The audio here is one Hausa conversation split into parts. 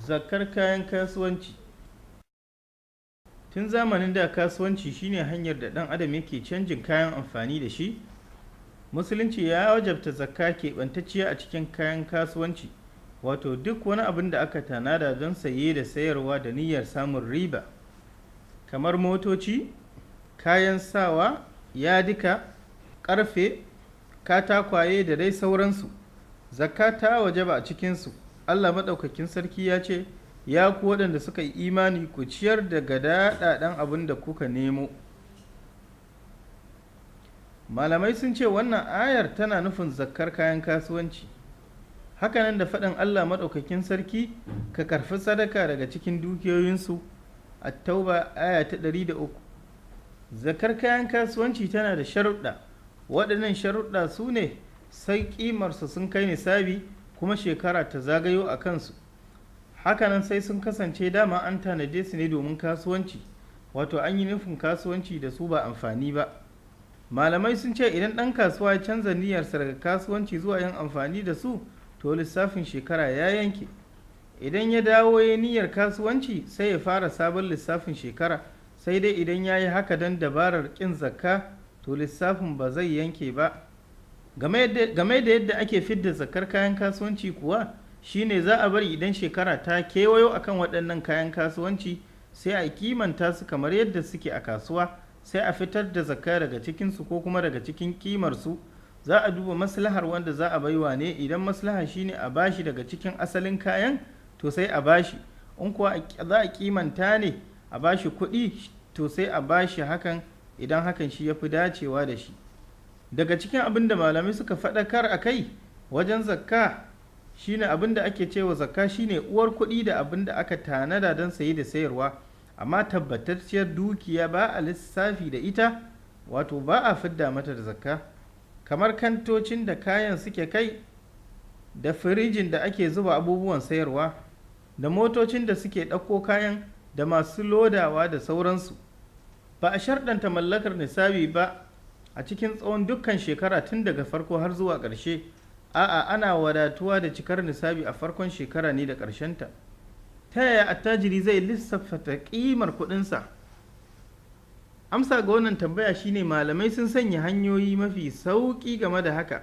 Zakkar kayan kasuwanci. Tun zamanin da, kasuwanci shine hanyar da ɗan adam yake canjin kayan amfani da shi. Musulunci ya wajabta zakka keɓantacciya a cikin kayan kasuwanci, wato duk wani abin da aka tanada don saye da sayarwa da niyyar samun riba, kamar motoci, kayan sawa, yadika, ƙarfe, katakwaye da dai sauransu. Zakka ta wajaba a cikinsu. Allah Maɗaukakin Sarki ya ce, "Ya ku waɗanda suka yi imani, ku ciyar daga daɗaɗen abin da kuka nemo." Malamai sun ce wannan ayar tana nufin zakkar kayan kasuwanci. Hakanan da faɗin Allah Maɗaukakin Sarki, "Ka karfi sadaka daga cikin dukiyoyinsu", At-Tauba aya ta 103. Zakkar kayan kasuwanci tana da sharuɗa. Waɗannan sharuɗa su ne: sai ƙimarsu sun kai nisabi, kuma shekara ta zagayo a kansu. Hakanan sai sun kasance dama an tanade su ne domin kasuwanci, wato an yi nufin kasuwanci da su, ba amfani ba. Malamai sun ce idan ɗan kasuwa ya canza niyyarsa daga kasuwanci zuwa yin amfani da su, to lissafin shekara ya yanke. Idan ya dawo ya niyyar kasuwanci, sai ya fara sabon lissafin shekara. Sai dai idan ya yi haka don dabarar ƙin zakka, to lissafin ba zai yanke ba. Game da yadda ake fidda zakkar kayan kasuwanci kuwa, shine za a bari idan shekara ta kewayo akan waɗannan kayan kasuwanci, sai a kimanta su kamar yadda suke a kasuwa, sai a fitar da zakka daga cikinsu ko kuma daga cikin kimarsu. Za a duba maslahar wanda za a baiwa ne. Idan maslaha shine a bashi daga cikin asalin kayan, to sai a bashi. In kuwa za a kimanta ne a bashi kuɗi, to sai a bashi hakan, idan hakan shi ya fi dacewa da shi. Daga cikin abin da malamai suka faɗakar a kai wajen zakka shine, abin da ake cewa zakka shine uwar kuɗi da abin da aka tanada don saye da sayarwa. Amma tabbatacciyar dukiya ba a lissafi da ita, wato ba a fidda mata da zakka, kamar kantocin da kayan suke kai, da firijin da ake zuba abubuwan sayarwa, da motocin da suke ɗauko kayan, da masu lodawa da sauransu. Ba a sharɗanta mallakar nisabi ba a cikin tsawon dukkan shekara, tun daga farko har zuwa ƙarshe. A'a, ana wadatuwa da cikar nisabi a farkon shekara ne da ƙarshenta. Ta yaya attajiri zai lissafta ƙimar kuɗinsa? Amsa ga wannan tambaya shine, malamai sun sanya hanyoyi mafi sauƙi game da haka.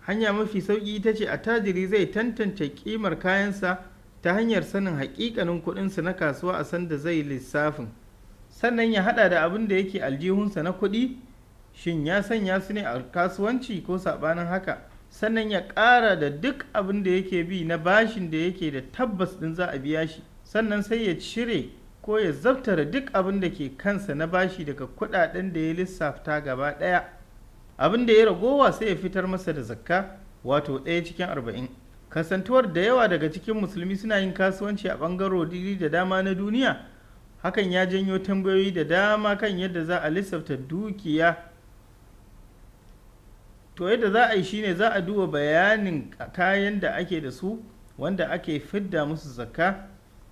Hanya mafi sauƙi ita ce, attajiri zai tantance ƙimar kayansa ta hanyar sanin haƙiƙanin kuɗinsu na kasuwa a sanda zai lissafin, sannan ya haɗa da abin da yake aljihunsa na kuɗi, shin ya sanya su ne a kasuwanci ko saɓanin haka, sannan ya ƙara da duk abin da yake bi na bashin da yake da tabbas ɗin za a biya shi. Sannan sai ya cire ko ya zabtara duk abin da ke kansa na bashi daga kuɗaɗen da ya lissafta gaba ɗaya. Abin da ya ragowa sai ya fitar masa da zakka, wato 1 cikin 40. Kasantuwar da yawa daga cikin Musulmi suna yin kasuwanci a ɓangarori da dama na duniya, hakan ya janyo tambayoyi da dama kan yadda za a lissafta dukiya. To, yadda za a yi shine, za a duba bayanin kayan da ake da su wanda ake fidda musu zakka,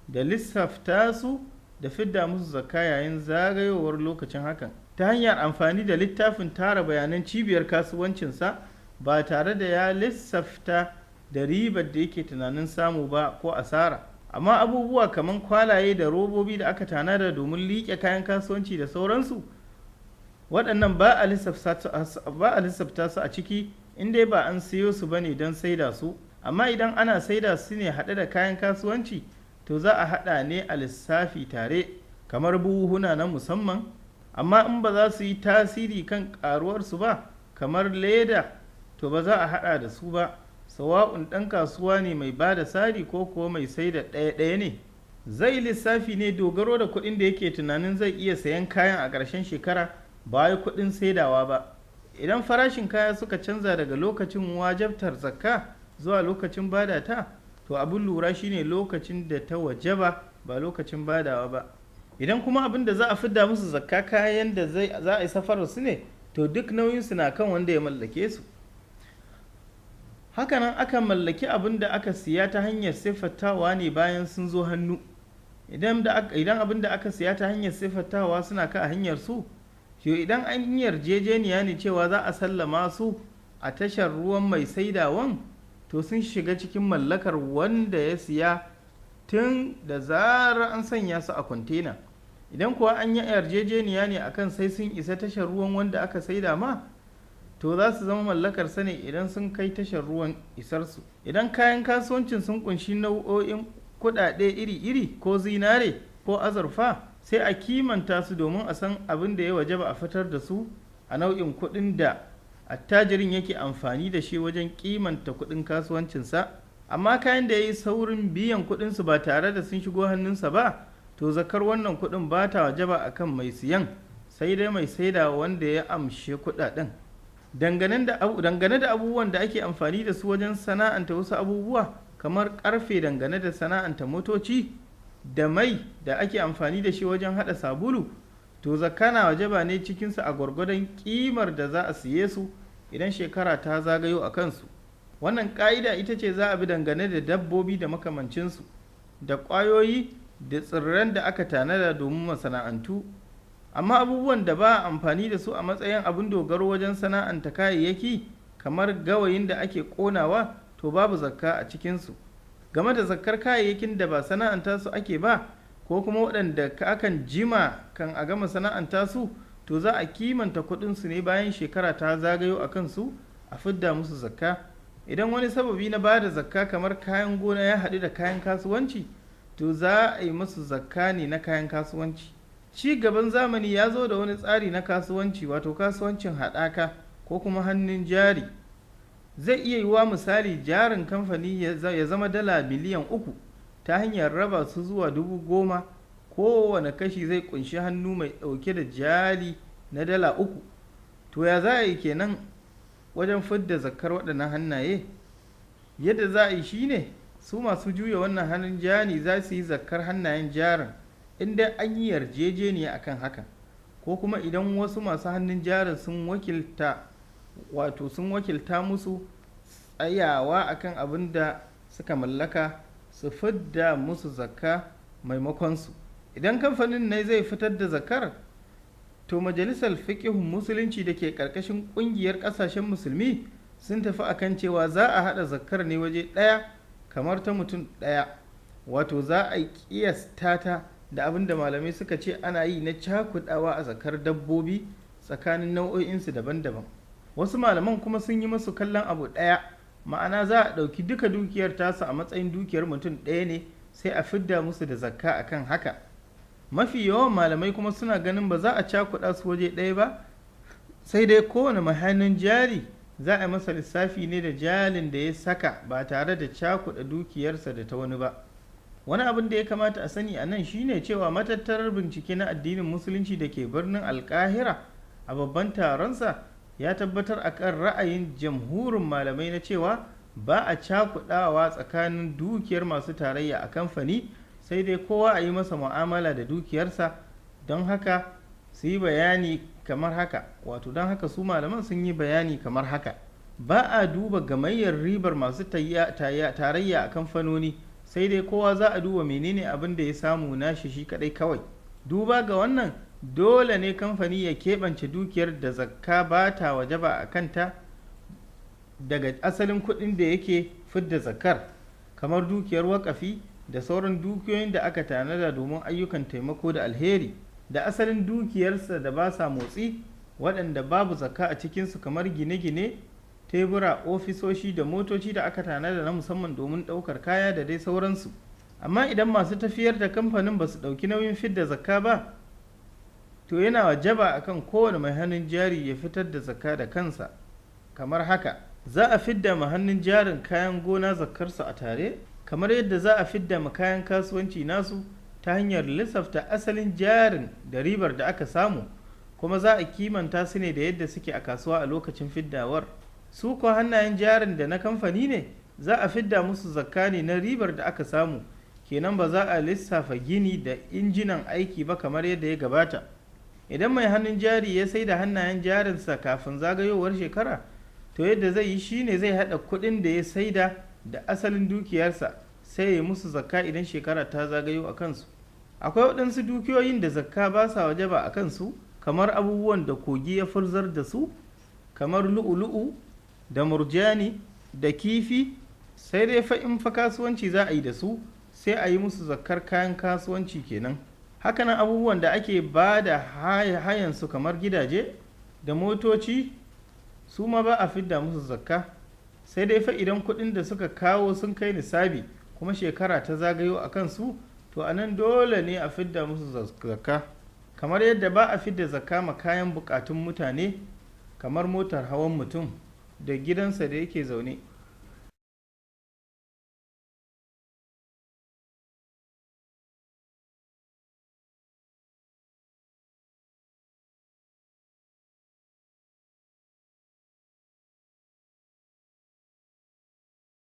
da lissafta su da fidda musu zakka yayin zagayowar lokacin hakan, ta hanyar amfani da littafin tara bayanan cibiyar kasuwancinsa, ba tare da ya lissafta da ribar da yake tunanin samu ba ko asara. Amma abubuwa kamar kwalaye da robobi da aka tanada domin liƙe kayan kasuwanci da sauransu, waɗannan ba a lissafta su a ciki, in dai ba an siyo su bane don saida su. Amma idan ana saida su ne haɗe da kayan kasuwanci, to za a haɗa ne a lissafi tare, kamar buhuhuna na musamman. Amma in ba za su yi tasiri kan ƙaruwarsu ba, kamar leda, to ba za a haɗa da su ba, sawa'un ɗan kasuwa ne mai ba da sari ko kuwa mai sai da ɗaya-ɗaya ne. Zai lissafi ne dogaro da kuɗin da yake tunanin zai iya sayan kayan a ƙarshen shekara, ba wai kuɗin saidawa ba. Idan farashin kaya suka canza daga lokacin wajabtar zakka zuwa lokacin bada ta, to abin lura shine lokacin da ta wajaba, ba lokacin badawa ba. Idan kuma abin da za a fidda musu zakka kayan da za a yi safarar su ne, to duk nauyinsu na kan wanda ya mallake su. Hakanan akan mallaki abin da aka siya ta hanyar siffatawa ne bayan sun zo hannu. Idan abin da aka siya ta hanyar siffatawa suna kan hanyar su, to idan an yi yarjejeniya ne cewa za a sallama su a tashar ruwan mai saidawan, to sun shiga cikin mallakar wanda ya siya. tun da zarar an sanya su a kwantena. Idan kuwa an yi yarjejeniya ne akan sai sun isa tashar ruwan wanda aka saida ma, to za su zama mallakarsa ne idan sun kai tashar ruwan isarsu. Idan kayan kasuwancin sun kunshi nau'o'in kuɗaɗe iri-iri ko zinare ko azurfa, sai a kimanta su domin a san abin da ya wajaba a fitar da su a nau'in kuɗin da attajirin yake amfani da shi wajen kimanta kuɗin kasuwancinsa. Amma kayan da ya yi saurin biyan kuɗinsu ba tare da sun shigo hannunsa ba, to zakar wannan kuɗin ba ta wajaba a kan mai siyan, sai dai mai saida wanda ya amshe kuɗaɗen. Dangane da abubuwan da ake amfani da su wajen sana'anta wasu abubuwa, kamar ƙarfe dangane da sana'anta motoci, da mai da ake amfani da shi wajen haɗa sabulu, to zakka na wajaba ne cikinsu a gwargwadon ƙimar da za a siye su idan shekara ta zagayo a kansu. Wannan ƙa'ida ita ce za a bi dangane da dabbobi da makamancinsu, da ƙwayoyi da tsirran da aka tanada domin masana'antu. Amma abubuwan da ba a amfani da su a matsayin abin dogaro wajen sana'anta kayayyaki, kamar gawayin da ake ƙonawa, to babu zakka a cikinsu. Game da zakkar kayayyakin da ba sana'anta su ake ba, ko kuma waɗanda akan jima kan a gama sana'anta su, to za a kimanta kuɗinsu ne bayan shekara ta zagayo a kansu a fidda musu zakka. Idan wani sababi na ba da zakka kamar kayan gona ya haɗu da kayan kasuwanci, to za a yi musu zakka ne na kayan kasuwanci. Ci gaban zamani ya zo da wani tsari na kasuwanci, wato kasuwancin haɗaka ko kuma hannun jari. Zai iya yiwuwa misali jarin kamfani ya zama $3 miliyan ta hanyar raba su zuwa 10,000. Kowane kashi zai kunshi hannu mai ɗauke da jari na $3. To ya za a yi kenan wajen fidda zakkar waɗannan hannaye? Yadda za a yi shine su masu juya wannan hannun jari za su yi zakkar hannayen jarin inda an yi yarjejeniya akan hakan, ko kuma idan wasu masu hannun jarin sun wakilta, wato sun wakilta musu tsayawa akan abin da suka mallaka, su fidda musu zakka maimakon su. Idan kamfanin ne zai fitar da zakkar, to Majalisar Fiƙihun Musulunci da ke ƙarƙashin ƙungiyar ƙasashen Musulmi sun tafi akan cewa za a haɗa zakkar ne waje ɗaya kamar ta mutum ɗaya, wato za a ƙiyasta ta da abin da malamai suka ce ana yi na cakuɗawa a zakkar dabbobi tsakanin nau'o'insu daban-daban. Wasu malaman kuma sun yi masu kallon abu ɗaya, ma'ana za a ɗauki duka dukiyar tasu a matsayin dukiyar mutum ɗaya ne, sai a fidda musu da zakka akan haka. Mafi yawan malamai kuma suna ganin ba za a cakuɗa su waje ɗaya ba, sai dai kowane mai hannun jari za a yi masa lissafi ne da jalin da ya saka ba tare da cakuɗa dukiyarsa da ta wani ba. Wani abin da ya kamata a sani a nan shine cewa matattarar bincike na addinin Musulunci da ke birnin Alkahira a babban taronsa ya tabbatar a kan ra'ayin jamhurin malamai na cewa ba a cakuɗawa tsakanin dukiyar masu tarayya a kamfani, sai dai kowa a yi masa mu'amala da dukiyarsa. Don haka su yi bayani kamar haka, wato don haka su malaman sun yi bayani kamar haka: ba a duba gamayyar ribar masu tarayya a kamfanoni, sai dai kowa za a duba menene abin da ya samu nashi shi kadai kawai. Duba ga wannan, dole ne kamfani ya keɓance dukiyar da zakka ba ta wajaba a kanta daga asalin kuɗin da yake fidda zakkar, kamar dukiyar wakafi da sauran dukiyoyin da aka tanada domin ayyukan taimako da alheri, da asalin dukiyarsa da ba sa motsi waɗanda babu zakka a cikinsu, kamar gine-gine, tebura, ofisoshi da motoci da aka tanada na musamman domin ɗaukar kaya da dai sauransu. Amma idan masu tafiyar da kamfanin ba su ɗauki nauyin fidda zakka ba, to yana wajaba akan kowane mai hannun jari ya fitar da zakka da kansa kamar haka: za a fidda ma hannun jarin kayan gona zakkarsu a tare, kamar yadda za a fidda ma kayan kasuwanci nasu, ta hanyar lissafta asalin jarin da ribar da aka samu, kuma za a kimanta su ne da yadda suke a kasuwa a lokacin fiddawar. Su ko hannayen jarin da na kamfani ne, za a fidda musu zakka ne na ribar da aka samu. Kenan ba za a lissafa gini da injinan aiki ba kamar yadda ya gabata. Idan mai hannun jari ya sai da hannayen jarinsa kafin zagayowar shekara, to yadda zai yi shine zai haɗa kuɗin da ya saida da asalin dukiyarsa, sai ya musu zakka idan shekara ta zagayo a kansu. Akwai waɗansu dukiyoyin da zakka ba sa wajaba a kansu, kamar abubuwan da kogi ya furzar da su, kamar lu'u-lu'u da murjani da kifi, sai dai fa in fa kasuwanci za a yi da su. Sai a yi musu zakkar kayan kasuwanci kenan. Hakanan abubuwan da ake ba da hayansu kamar gidaje da motoci, su ma ba a fidda musu zakka, sai dai fa idan kuɗin da suka kawo sun kai nisabi kuma shekara ta zagayo a kansu, to a nan dole ne a fidda musu zakka. Kamar yadda ba a fidda zakka ma kayan bukatun mutane kamar motar hawan mutum da gidansa da yake zaune.